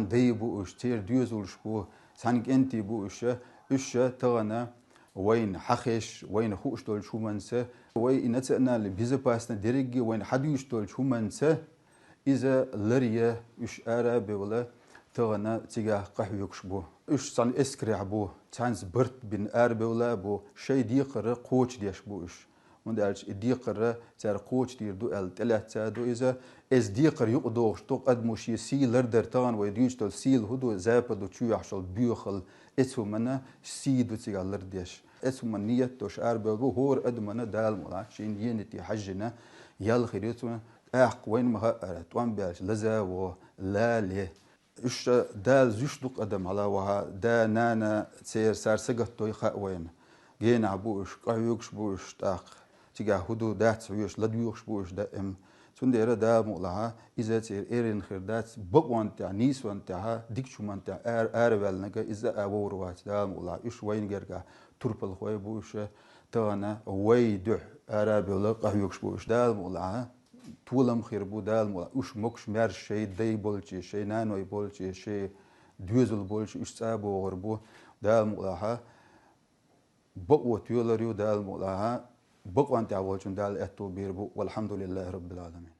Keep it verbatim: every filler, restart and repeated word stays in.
дай бу уж, церан доьзалш бу, цхьана кӀентий бу уж, уж тахана вайна хьахеш, вайна хууш долчу хӀуманца, вай и национальный безопасность дерриге вайна хьадуьйш долчу хӀуманца, иза ларъя, уж ара а бевлла, тахана цигахь къахьоьгуш бу. Уж цхьана эскарехь бу, цхьаьнца барт бина ара бевлла а бу, шайн декхар кхочушдеш бу уж. ХӀунда аьлча и декхар цара кхочушдийр ду аьлла, тӀелаьцна ду иза. Иза декхар юкъадохуш ду, адамо шен сий лардар, тахана вай дуьйцуш долу сийла хӀун ду, западо чу яхьаш йолу боьхалла, эцу хӀуманна сий ду цигахь лардеш. Эцу хӀуманна ниет долуш арабевлла бу хӀора адамна Дала мукъ лахь, шен ниете хьаьжжина, ял хир ю цунна, тӀаккха вайна ма хаъара, тӀом баьлча лаза а во, лале. Уьш Дала зуьйш ду-кх адам хьала ваха, да, нана церан сар сагатдой хаьа вайна. Генахь бу уьш, къахьоьгуш бу уьш тӀаккха. Цигахь хӀун ду, дац хьоьжуш, ладоьгӀуш бу уьш даим. Цундела Дала мукъ лахь, иза церан эрна хир дац, бакъонна тӀехь, нийсонна тӀехь, дикачу хӀуманна тӀехь ара, араваьллинарг иза а вовр вац, Дала мукъ лахь. Уьш вайна гергахь турпалхой бу уьш, тахана вай дуьхьа ара а бевлла къахьоьгуш бу уьш, Дала мукъ лахь. Толам хир бу, Дала мукъ лахь. Уьш могуш-маьрша шайн дай болчу, шайн наной болчу, шайн доьзал болчу уьш цӀа а богӀур бу, Дала мукъ лахь. Бакъо тоьлур ю, Дала мукъ лахь. Бакъонна тӀехь волчунна Дала аьтто бийр бу. Валхьамдулиллахи Раббил Ӏаламин.